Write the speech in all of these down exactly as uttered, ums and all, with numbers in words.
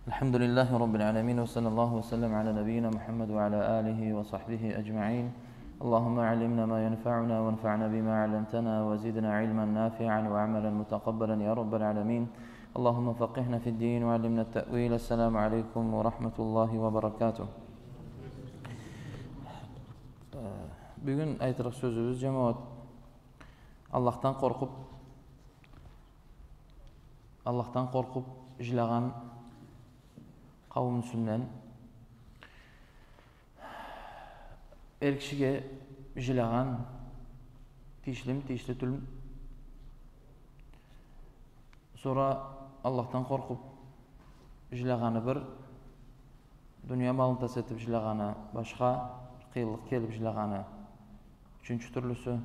الحمد لله رب العالمين، وصلى الله وسلم على نبينا محمد وعلى آله وصحبه أجمعين. اللهم علمنا ما ينفعنا وانفعنا بما علمتنا وزدنا علما نافعا وعملا متقبلا يا رب العالمين. اللهم فقهنا في الدين وعلمنا التأويل. السلام عليكم ورحمة الله وبركاته. Э, бюгюн айтырыкъ сёзюбюз, джамауат, Аллахдан къоркъуб, Аллахдан къоркъуб жилагъан къауумну юсюнден. Эр кишиге жилагъан тийишлими, тийишли тюлмю? Сора Аллахдан къоркъуб жилагъаны бир, дуния малын тас этиб жилагъаны башха, къыйынлыкъ келиб жилагъаны ючюнчю тюрлюсю.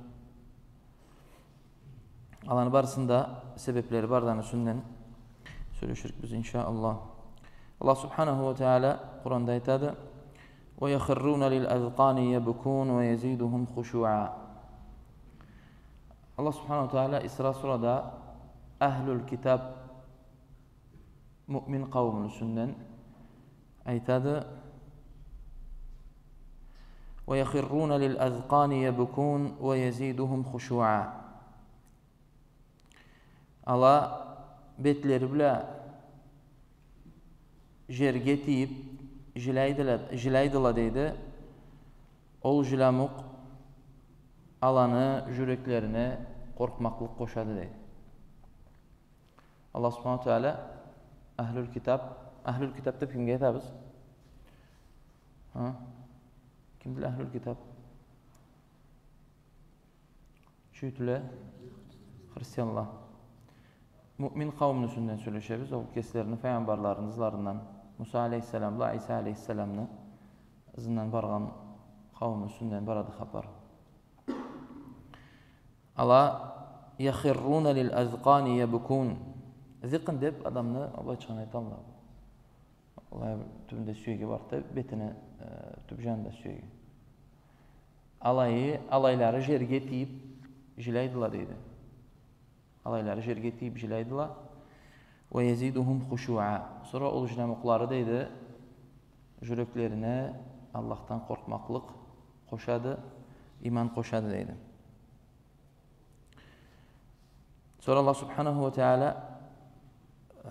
Аланы барысында себеблери барды, аны юсюнден сёлеширикбиз, иншаАллах. Аллах субханаху ва тааля Къуранда айтады: «ويخرون للأذقان يبكون ويزيدهم خشوعا». Аллах субханаху ва тааля Исра сурада ахлюль китаб, муъмин къауумну юсюнден айтады: «ويخرون للأذقان يبكون ويزيدهم خشوعا». Ала бетлери бла жерге тийиб жилайдыла, жилайдыла, дейди. Ол жиламукъ аланы жюреклерине къоркъмакълыкъ къошады, дейди. Аллах субханаху ва тааля ахлюль китаб, ахлюль китаб деб кимге айтабыз? Хы? Кимдиле ахлюль китаб? Чюйютле, христианла. Муъмин къауумну юсюнден сёлешебиз, ол кеслерини файгъамбарларыны ызларындан, Муса алейхиссалам бла Иса алейхиссаламны ызындан баргъан къауумну юсюнден барады хапар. Ала «يخرون للأذقان يبكون». Зикън деб адамны алайчыгъын айталла. Алай тюбюнде сюеги барды, бетини, э, тюб жанында сюеги. Алайы, алайлары жерге тийиб жилайдыла, дейди. Алайлары жерге тийиб жилайдыла. «ويزيدهم خشوعا». Сора ол жиламукълары, дейди, жюреклерине Аллахдан къоркъмакълыкъ къошады, иман къошады, дейди. Сора Аллах субханаху ва тааля, э,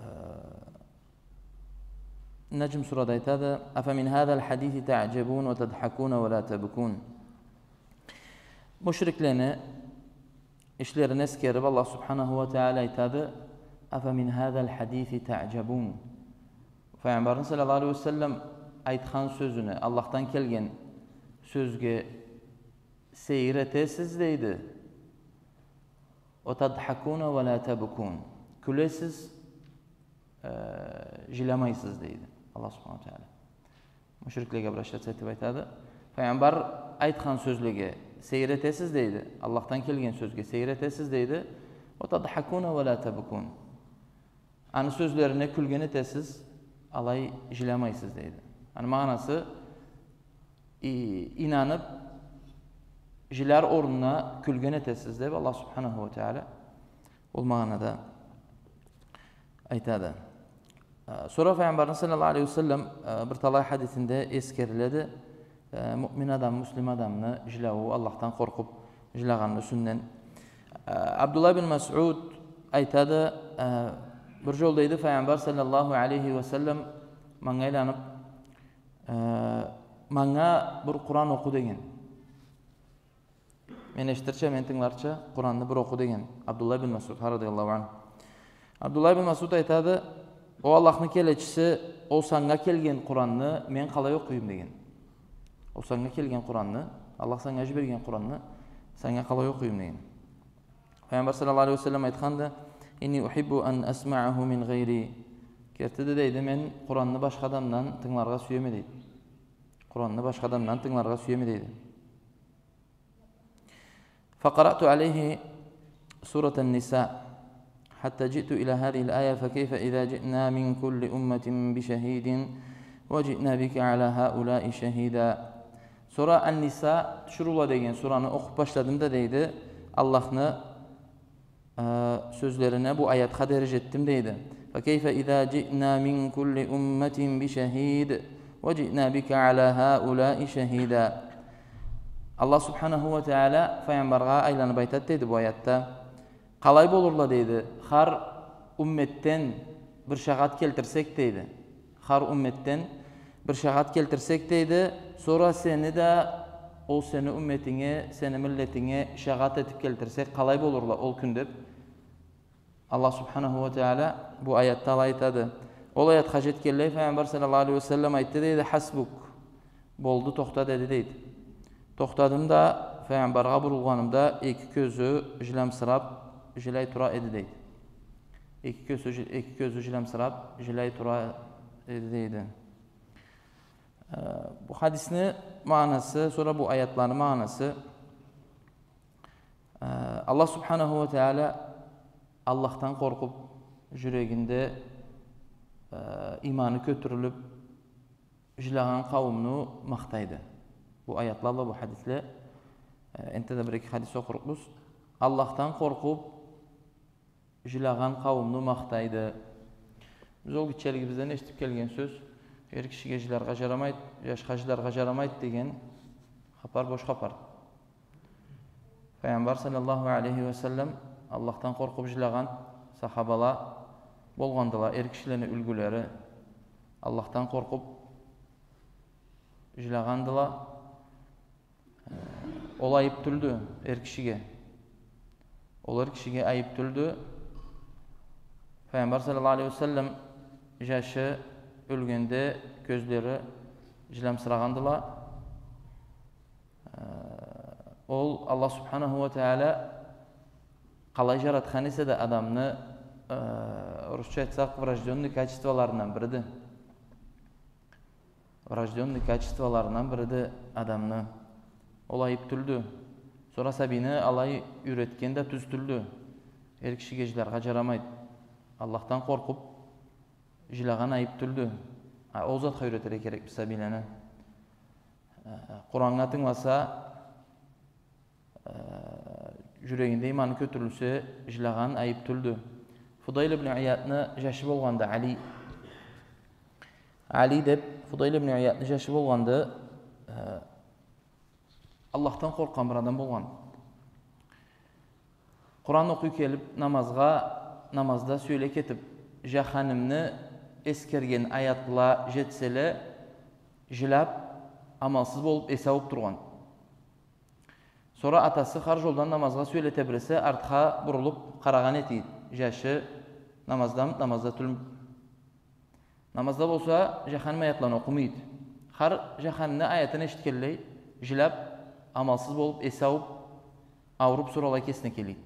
Наджм сурада айтады: «أفمن هذا الحديث تعجبون وتضحكون ولا تبكون». Мушриклени ишлерин эсгериб, Аллах субханаху ва тааля айтады: «أفمن هذا الحديث تعجبون». Файгъамбарны саллаллаху алейхи ва саллам айтхан сёзюне, Аллахдан келген сёзге сейир этесиз, дейди. «وتضحكون ولا تبكون». Кюлесиз, э, жилямайсыз, дейди Аллах субханаху ва тааля. Мушриклеге обращаться этиб айтады. Файгъамбар айтхан сёзлеге сейир этесиз, дейди. Аллахдан келген сёзге сейир этесиз, дейди. «وتضحكون ولا تبكون». Аны сёзлерине кюлген этесиз, алай жилямайсыз, дейди. Аны магъанасы, и-, ийнаныб, жиляр орнуна кюлген этесиз, деб Аллах субханаху ва тааля ол магъанада айтады. Э, сора Файгъамбарны саллаллаху алейхи ва саллам, э, бир талай хадисинде эсгериледи, э, муъмин адам, муслим адамны жиляуу Аллахдан къоркъуб жилагъанны юсюнден. Э, Абдуллах бин Масъуд айтады, э, бир жол, дейди, Файгъамбар саллаллаху алейхи ва саллам манга айланыб, э, «Манга бир Къуран окъу», деген. Мен эшитирча, мен тынгыларча Къуранны бир окъу, деген Абдуллах бин Масъудха, радияллаху анху. Абдуллах бин Масъуд айтады: «О Аллахны келечиси, ол санга келген Къуранны мен къалай окъуюм?» деген. «Ол санга келген Къуранны, Аллах санга жиберген Къуранны санга къалай окъуюм?» деген. Файгъамбар саллаллаху алейхи ва саллам айтханды: «إني أحب أن أسمعه من غيري». Кертиди, дейди, мен Къуранны башха адамдан тынгыларгъа сюеме, дейди. Къуранны башха адамдан тынгыларгъа сюеме, дейди. «فقرأت عليه سورة النساء حتى جئت إلى هذه الآية: فكيف إذا جئنا من كل أمة بشهيد وجئنا بك على هؤلاء شهيدا». Сора Ан-Ниса, тиширыула деген сураны окъуб башладым да, дейди, Аллахны, э, сёзлерине, бу аятха дери жетдим, дейди. فكيف إذا جئنا من كل أمة بشهيد وجئنا بك على هؤلاء شهيدا. Аллах субханаху уа тагъала файгъамбаргъа айланып айтат, дейди, бу аятда. Къалай болурла, дейди, хар умметден бир шагъат келтирсек, дейди. Хар умметден бир шагъат келтирсек, дейди, сора сени да, ол сени умметинге, сени миллетинге шагъат этип келтирсек, къалай болурла ол кюн, деп. Аллах субханаху уа тагъала бу аятда алай айтады. Ол аятха жетгенлей, файгъамбар саллаллаху алейхи уа саллам айтды, дейди, «Хасбук». Болду, тохта, деди, дейди. Тохтадым да, файгъамбаргъа бурулгъанымда, эки кёзю жилямсырап, жиляй тура эди, дейди. Эки кёзю жи-, эки кёзю жилямсырап, жиляй тура эди, дейди. Э, бу хадисни магъанасы, сора бу аятланы магъанасы, Э, Аллах субханаху уа тагъала Аллахдан къоркъуп, жюрегинде, э, иманы кётюрюлюп, жилягъан къауумну махтайды. Бу аятла бла бу хадисле, э, энтта да бир-эки хадис окъурукъбуз. Аллахдан къоркъуп, жилягъан къауумну махтайды. Биз ол гитчелигибизден эшитип келген сёз, эр кишиге жиляргъа жарамайды, жашха жиляргъа жарамайды деген хапар бош хапар. Файгъамбар саллаллаху алейхи уа саллам Аллахдан къоркъуп жилягъан сахабала болгъандыла, эр кишилени юлгюлери, Аллахдан къоркъуп жилягъандыла. Ол айып тюлдю эр кишиге. Ол эр кишиге айып тюлдю. Файгъамбар саллаллаху алейхи уа саллам жашы ёлгенде кёзлери жилямсырагъандыла. Э, ол Аллах субханаху уа тагъала къалай жаратхан эсе да адамны, э, орусча айтсакъ, врождённый качестволарындан бириди. Врождённый качестволарындан бириди адамны. Ол айып тюлдю. Сора сабийни алай юйретген да тюз тюлдю. Эр кишиге жиляргъа жарамайды. Аллахдан къоркъуп, жилягъан айып тюлдю. А, ол затха юйретерге керекбиз сабийлени. Э, Къураннга тынгыласа, э, жюрегинде иманы кётюрюлсе, жилягъан айып тюлдю. Фудайл ибн Иядны жашы болгъанды, Али. Али деп, Фудайл ибн Иядны жашы болгъанды, э, Аллахдан къоркъгъан бир адам болгъан. Къуран окъуй келип, намазгъа, намазда сюеле кетип, жаханимни эсгерген аятла жетселе, жиляп, амалсыз болуп, эс аууп тургъан. Сора атасы хар жолдан намазгъа сюеле тебресе, артха бурулуп къарагъан этийди. Жашы намаздамыды, намазда тюлмюдю. Намазда болса, жаханим аятланы окъумайды. Хар жаханимни аятын эшитгенлей, жиляп, амалсыз болуп, эс аууп, ауруп, сора алай кесине келийди.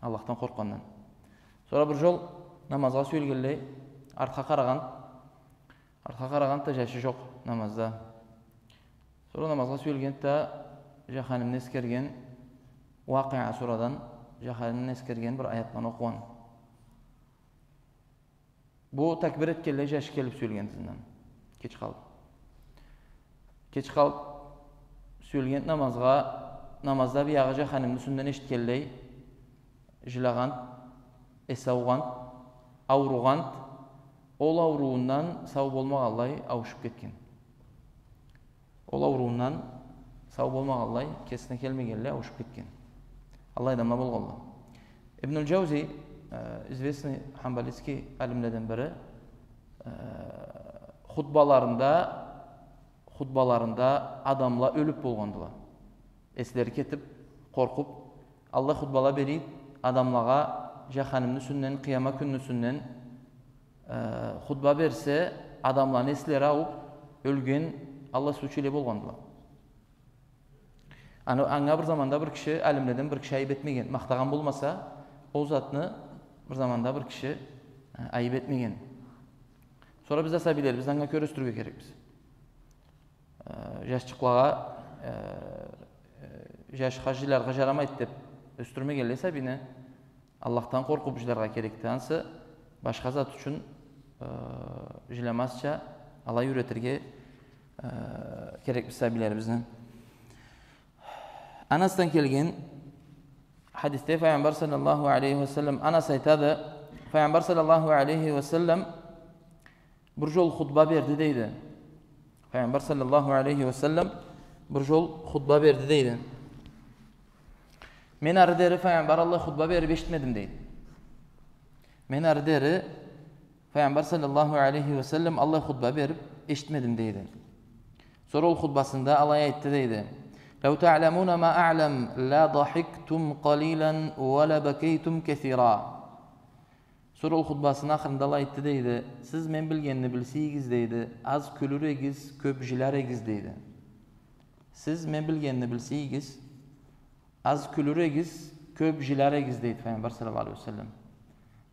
Аллахдан къоркъгъандан. Сора бир жол намазгъа сюелгенлей, артха къарагъан, артха къарагъан да жашы жокъ намазда. Сора намазгъа сюелген да жаханимни эсгерген, Вакъиа сурадан жаханимни эсгерген бир аятланы окъугъан. Бу такбир этгенлей жашы келип сюелген ызындан. Кеч къалып. Кеч къалып сюелген намазгъа, намазда биягъы жаханимни юсюнден эшитгенлей, жилагъан, эс аугъан, ауругъан, ол ауруундан сау болмагъанлай ауушуп кетген. Ол ауруундан сау болмагъанлай, кесине келмегенлей ауушуп кетген. Аллай адамла болгъанла. Ибнуль Джаузи, э, известный хамбалитский алимледен бири, э, хутбаларында, хутбаларында адамла ёлюп болгъандыла. Эслери кетип, къоркъуп, аллай хутбала берийди, адамлагъа жаханимни юсюнден, къыямат кюнню юсюнден, э, хутба берсе, адамланы эслери аууп, ёлген, аллай случайле болгъандыла. Аны, анга бир заманда бир киши, алимледен бир киши айып этмеген, махтагъан болмаса, ол затны бир заманда бир киши, э, айып этмеген. Сора биз да сабийлерибизни анга кёре ёсдюрюрге керекбиз. Э, жашчыкълагъа, э, э, жашха жиляргъа жарамайды деп ёсдюрмегенлей сабийни, Аллахдан къоркъуп жиляргъа керекди. Ансы башха зат ючюн, э, жилямазча алай юйретирге, э, керекбиз сабийлерибизни. Анасдан келген хадисде Файгъамбар саллаллаху алейхи ва саллам, Анас айтады, Файгъамбар саллаллаху алейхи ва саллам бир жол хутба берди, дейди. Файгъамбар саллаллаху алейхи ва саллам бир жол хутба берди, дейди. Мен ары дери Файгъамбар аллай хутба берип эшитмедим, дейди. Мен ары дери Файгъамбар саллаллаху алейхи ва саллам аллай хутба берип эшитмедим, дейди. Сора ол хутбасында алай айтды, дейди. لو تعلمون ما أعلم لضحكتم قليلا ولبكيتم كثيرا. Сора ол хутбасыны ахырында алай айтды, дейди. Сиз мен билгенни билсе эдигиз, дейди, аз кюлюр эдигиз, кёп жилар эдигиз, дейди. Сиз мен билгенни билсе эдигиз, аз кюлюр эдигиз, кёп жилар эдигиз, дейди Файгъамбар саллаллаху алейхи ва саллам.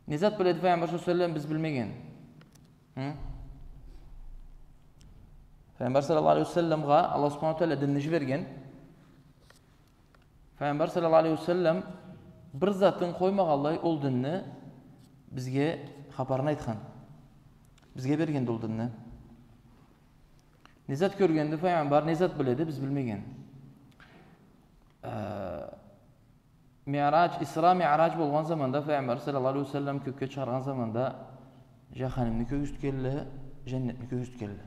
Не зат бла эди Файгъамбар саллаллаху алейхи ва саллам, биз билмеген? Хы? Файгъамбар саллаллаху алейхи ва салламгъа Аллах субханаху ва тагъала динни жиберген. Файгъамбар саллаллаху алейхи ва саллам бир затын къоймагъанлай ол динни бизге хапарын айтхан. Бизге бергенди ол динни. Не зат кёргенди Файгъамбар, не зат биледи, биз билмеген. Э, Миъраж, Исра Миъраж болгъан заманда, Файгъамбар саллаллаху алейхи ва саллам кёкге чыгъаргъан заманда, жаханимни кёргюзтгенле, жаннетни кёргюзтгенле.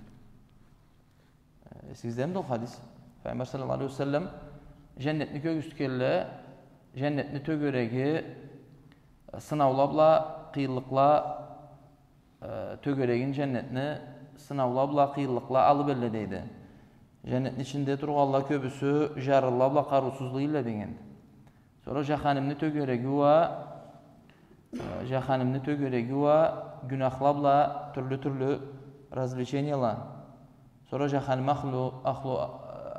Э, эсигиздемиди ол хадис? Файгъамбар саллаллаху алейхи ва саллам жаннетни кёргюзтгенле, жаннетни тёгереги, э, сынаула бла, къыйынлыкъла, э, тёгерегин жаннетни сынаула бла, къыйынлыкъла алып элле, дейди. Жаннетни ичинде тургъанла кёбюсю жарлыла бла къарыусузла эдиле, дегенди. Сора жаханимни тёгереги уа, э, жаханимни тёгереги уа гюнахла бла тюрлю-тюрлю развлечениела. Сора жаханим ахлу, ахлу,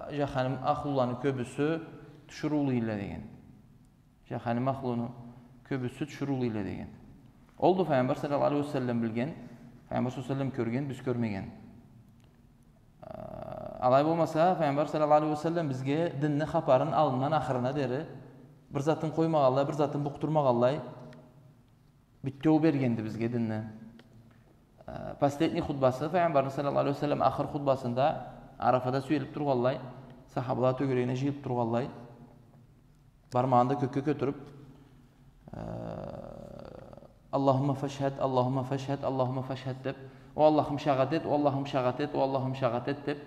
э, жаханим ахлуланы кёбюсю тиширыулу эдиле, дегенди. Жаханим ахлуну кёбюсю тиширыулу эдиле, дегенди. Олду Файгъамбар саллаллаху алейхи ва саллам билген, Файгъамбар саллаллаху алейхи ва саллам кёрген, биз кёрмеген. Э, алай болмаса, Файгъамбар саллаллаху алейхи ва саллам бизге динни хапарын аллындан ахырына дери, бир затын къоймагъанлай, бир затын букъдурмагъанлай, бютеу бергенди бизге динни. Э, последний хутбасы, Файгъамбарны саллаллаху алейхи ва саллам ахыр хутбасында Арафада сюелип тургъанлай, сахабала тёгерегине жыйылып тургъанлай, бармагъын да кёкге кётюрюп, э, «Аллахумма фашхад, Аллахумма фашхад, Аллахумма фашхад» деп, «О Аллахым, шагъат эт, о Аллахым, шагъат эт, о Аллахым, шагъат эт» деп,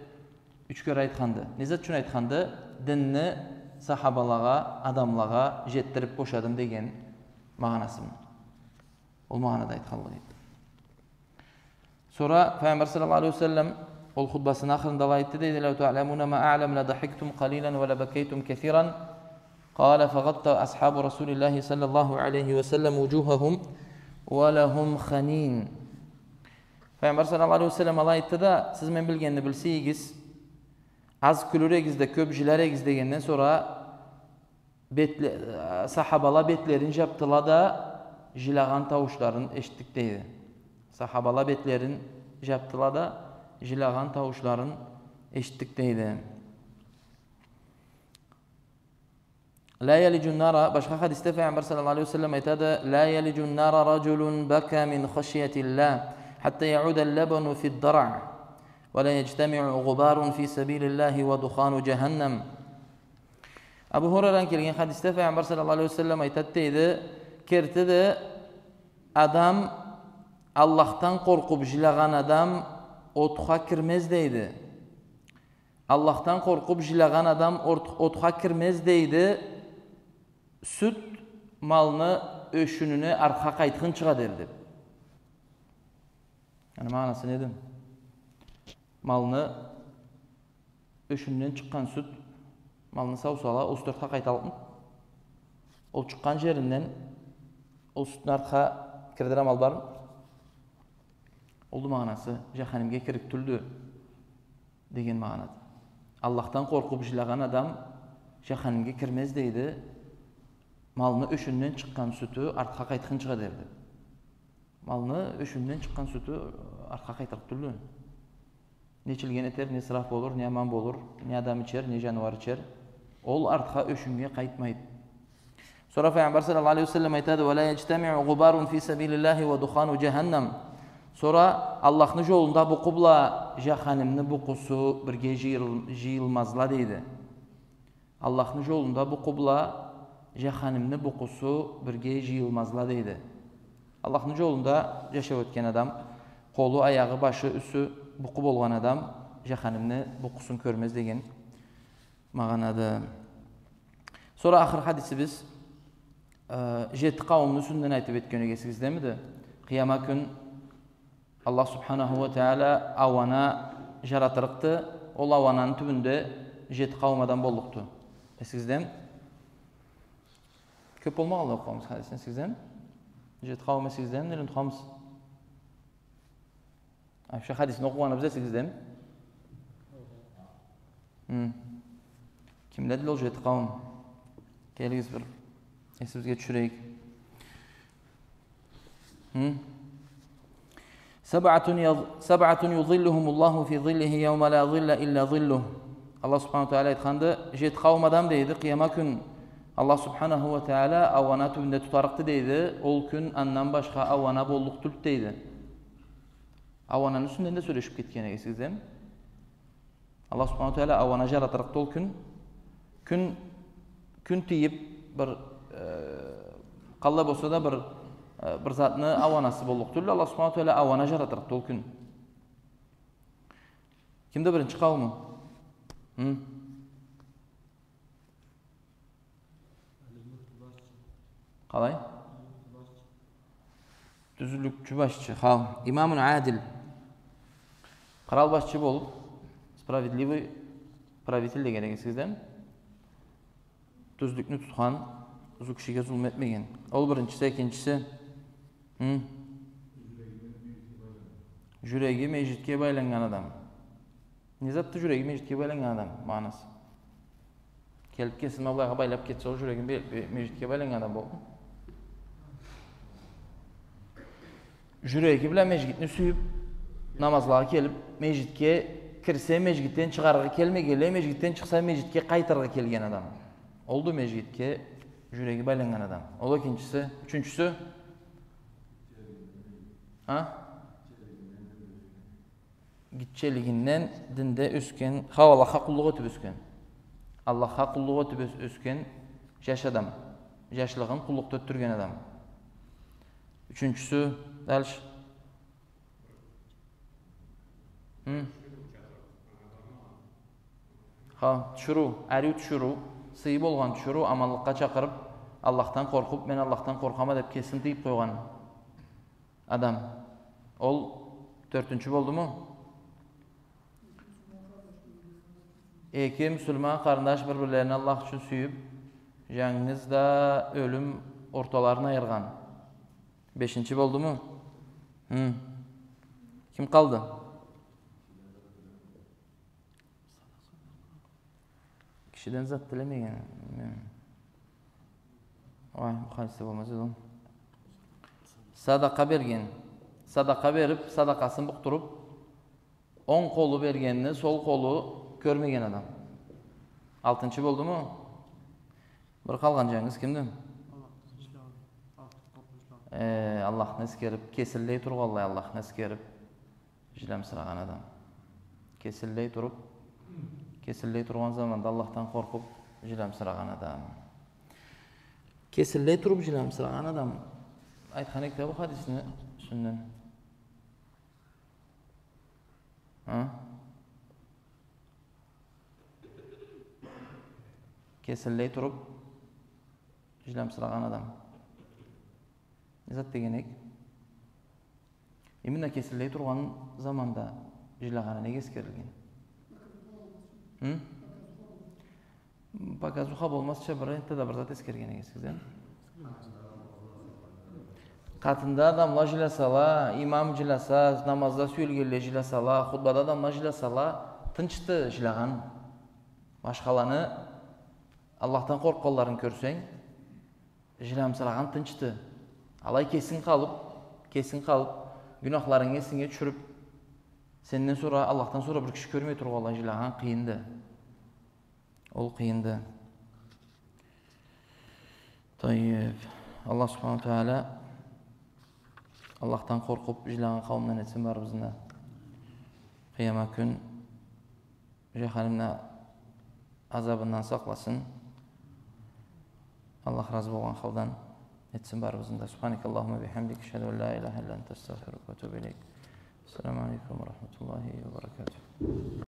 юч кере айтханды. Не зат ючюн айтханды? Динни сахабалагъа, адамлагъа жетдирип бошадым деген магъанасымы? Ол магъанада айтханлыгъы эди. Сора Файгъамбар саллаллаху алейхи ва саллам ол хутбасыны ахырында алай айтды, дейди: «لو تعلمون ما أعلم لضحكتم قليلا ولبكيتم كثيرا». قال: «فغطى أصحاب رسول الله صلى الله عليه وسلم وجوههم ولهم خنين». Файгъамбар саллаллаху алейхи ва саллам алай айтды да, сиз мен билгенни билсе эдигиз, аз кюлюр эдигиз да, кёп жилар эдигиз дегенден сора, бетле-, э, сахабала бетлерин жапдыла да, жилагъан тауушларын эшитдик, дейди. Сахабала бетлерин жапдыла да, жилагъан тауушларын эшитдик, дейди. «لا يلج النار», башха хадисде Файгъамбар саллаллаху алейхи ва саллам айтады: «لا يلج النار رجل بكى من خشية الله حتى يعود اللبن في الضرع ولا يجتمع غبار في سبيل الله ودخان جهنم». Абу Хурайрадан келген хадисде Файгъамбар саллаллаху алейхи ва саллам айтады, дейди, керти да адам, Аллахдан къоркъуп жилагъан адам отха кирмез, дейди. Аллахдан къоркъуп жилагъан адам орт-, отха кирмез, дейди. Сют малны ёшюнюне артха къайтхынчыгъа дери, деп. Аны магъанасы неди? Малны ёшюнден чыкъгъан сют, малны саусала, ол сют артха къайталлыкъмы? Ол чыкъгъан жеринден ол сютню артха кирдире ала ма бармы? Олду магъанасы, жаханимге кирлик тюлдю деген магъанады. Аллахдан къоркъуп жилагъан адам жаханимге кирмез, дейди, малны ёшюнден чыкъгъан сютю артха къайтхынчыгъа дери, деп. Малны ёшюнден чыкъгъан сютю артха къайтырыкъ тюлдю. Не ичилген этер, не ысраф болур, не аман болур, не адам ичер, не жаныуар ичер. Ол артха ёшюннге къайтмайды. Сора Файгъамбар саллаллаху алейхи ва саллам айтады: «ولا يجتمع غبار في سبيل الله ودخان جهنم». Сора Аллахны жолунда букъу бла жаханимни букъусу бирге жыйыл-, жыйылмазла, дейди. Аллахны жолунда букъу бла жаханимни букъусу бирге жыйылмазла, дейди. Аллахны джолунда джашаб ётген адам, къолу, аягъы, башы, юсю букъу болгъан адам джаханимни букъусун кёрмез деген магъанады. Сора ахыр хадисибиз, э, джети къауумну юсюнден айтыб ётген эдик, эсигиздемиди? Къыяма кюн Аллах субханаху уа тагъала ауана джаратырыкъды. Ол ауананы тюбюнде джети къауум адам боллукъду. Эсигиздеми? Кёб болмагъанлай окъугъанбыз хадисни, эсигиздеми? Джети къауум эсигиздеми? Неле унутханбыз? Вообще хадисни окъугъаныбыз эсигиздеми? Хы. Кимледиле ол джети къауум? Келигиз, бир эсибизге тюшюрейик. Хы? سبعة يظ-، سبعة يظلهم الله في ظله يوم لا ظل إلا ظله. Аллах субханаху уа тагъала айтханды, джети къауум адам, дейди, къыяма кюн Аллах субханаху уа тагъала ауана тюбюнде тутарыкъды, дейди. Ол кюн андан башха ауана боллукъ тюлдю, дейди. Ауананы юсюнден да сёлешиб кетген эдик, эсигиздеми? Аллах субханаху уа тагъала ауана джаратырыкъды ол кюн. Кюн, кюн тийиб, бир, э, къаллай болса да бир, э, бир затны ауанасы боллукъ тюлдю. Аллах субханаху уа тагъала ауана джаратырыкъды ол кюн. Кимди биринчи къаууму? Хы? Къалай? Тюзлюкчю башчы, хау. Имамун адил. Кърал башчы болуб, справедливый правитель деген эдик, эсигиздеми? Тюзлюкню тутхан, зу-, кишиге зулму этмеген. Ол биринчиси, экинчиси. Хы? Джюреги межгитге байланнган адам. Не затды джюреги межгитге байланнган адам магъанасы? Келиб кесин ма былайгъа байлаб кетсе, ол джюрегин бе-, бе-, межгитге байланнган адам болду. Джюреги бла межгитни сюйюб, намазлагъа келиб, межгитге кирсе, межгитден чыгъаргъа келмегенлей, межгитден чыкъса, межгитге къайтыргъа келген адам. Олду межгитге джюреги байланнган адам. Ол экинчиси, ючюнчюсю? А? Гитчелигинден динде ёсген, хау, Аллахха къуллукъ этиб ёсген. Аллахха къуллукъ этиб ёс-, ёсген джаш адам. Джашлыгъын къуллукъда ётдюрген адам. Ючюнчюсю, дальше. Хы? Хау, тиширыу, ариу тиширыу, сыйы болгъан тиширыу, аманлыкъгъа чакъырыб, Аллахдан къоркъуб, мен Аллахдан къоркъама деб, кесин тыйыб къойгъан адам. Ол тёртюнчю болдуму? Эки муслиман къарындаш бир-бирлерин Аллах ючюн сюйюб, джангыз да ёлюм орталарын айыргъан. Бешинчи болдуму? Хы. Ким къалды? Кишиден зат тилемеген. Ой, бу хадисде болмаз эди ол. Садакъа берген. Садакъа бериб, садакъасын букъдуруб, онг къолу бергенни сол къолу кёрмеген адам. Алтынчы болдуму? Бир къалгъан джангыз кимди? Э, Аллахны эсгериб, кесиллей тургъанлай Аллахны эсгериб, джилямсырагъан адам. Кесиллей туруб, кесиллей тургъан заманда Аллахдан къоркъуб, джилямсырагъан адам. Кесиллей туруб, джилямсырагъан адам. Айтхан эдик да бу хадисни юсюнден. А? Кесиллей туруб, джилямсырагъан адам. Не зат деген эдик? Именно кесиллей тургъан заманда джилягъаны неге эсгерилген? Хы? Показуха болмазча, бир энтда да бир зат эсгерген эдик, эсигизде. Къатында адамла джилясала, имам джиляса, намазда сюелгенле джилясала, хутбада адамла джилясала, тынчды джилягъан. Башхаланы Аллахдан къоркъгъанларын кёрсенг, джилямсырагъан тынчды. Алай кесинг къалыб, кесинг къалыб, гюнахларынгы эсинге тюшюрюб, сенден сора, Аллахдан сора бир киши кёрмей тургъанлай джилягъан къыйынды. Ол къыйынды. Тайиб. Аллах субханаху уа тагъала Аллахдан къоркъуб джилягъан къауумдан этсин барыбызны да. Къыяма кюн джаханимни азабындан сакъласын. Аллах разы болгъан халдан этсин барыбызны да. سبحانك اللهم وبحمدك، أشهد أن لا إله إلا أنت، أستغفرك وأتوب إليك. السلام عليكم ورحمة الله وبركاته.